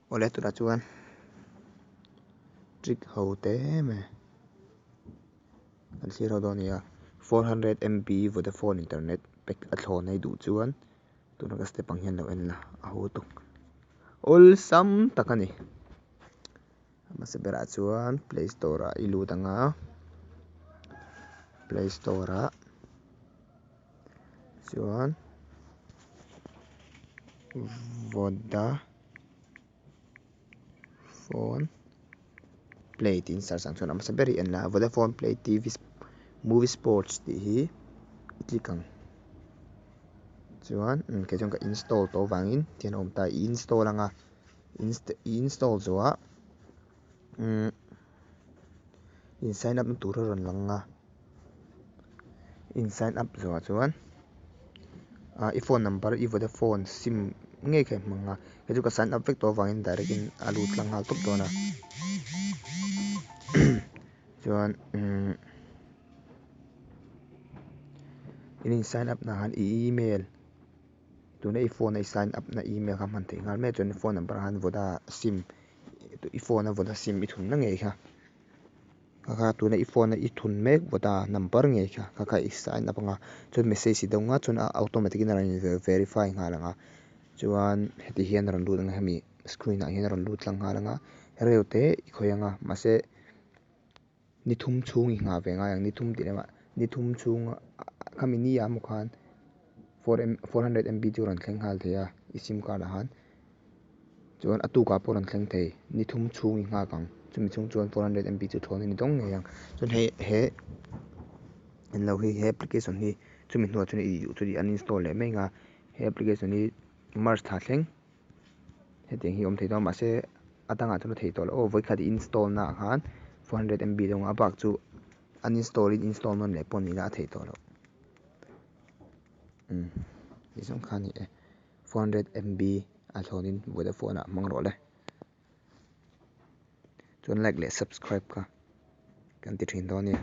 Awle tunah chuan trick ho te em e kan thlir ho dawn a ni a, 400 MB Vodafone internet pack a thlawn ei duh chuan tuna ka step ang hian lo en la a ho tuk awlsam tak a ni. A hmasa berah chuan play store ah i lut ang a, play store ah chuan Vodafone play tih in search ang chuan a hmasa ber hi en la Vodafone play TV movie sports tih hi i click ang chuan kei chuan ka install tawh avangin tihian a awm ta i install ang a. I install zawh ah in sign up na tur a rawn lang a, in sign up zawh ah chuan i phone number i vodafone sim ngei kha i hmang a, hei chu ka sign up vek tawh avangin direct in a lut tlang nghal tawp dawn a chuan in in sign up na ah khan i email. Tuna i phone a i sign up na email kha hman theih nghal mai a chuan i phone number khan voda sim i phone a voda sim i thun na ngei kha kha kha tuna i phone a i thun mek voda number ngei kha kha kha i sign up anga chuan message i dawng a chuan a automatic in a rawn in verify nghal ang a chuan heti hian a rawn lut ang a hemi screen ah hian a rawn lut tlang nghal ang a reu te i khawih ang a mahse ni thum chhung i nghah ve ngai ang ni thum tih lemah ni thum chhung khami ni ah emaw khan 400 MB chu a rawn thleng nghal thei a i sim card ah khan chuan a tukah pawh a rawn thleng thei ni thum chhung i nghak ang chumi chhung chuan 400 MB chu thlawn a ni dawng ngei ang chuan hei he englo hi he application hi chumi hnuah chuan i duh chu i uninstall leh mai ang a he application hi March thla thleng. Hetiang hi awm thei dawn mahse a dangah chuan a thei tawh lo aw vawikhat i install na ah khan 400 MB deuh a bak chu uninstall in install nawn leh pawh ni ila a theih tawh loh umm ti zawng kha a ni e 400 MB a thlawnin Vodafone ah hmang rawh le chuan like leh subscribe kha kan ti thin dawn a nia.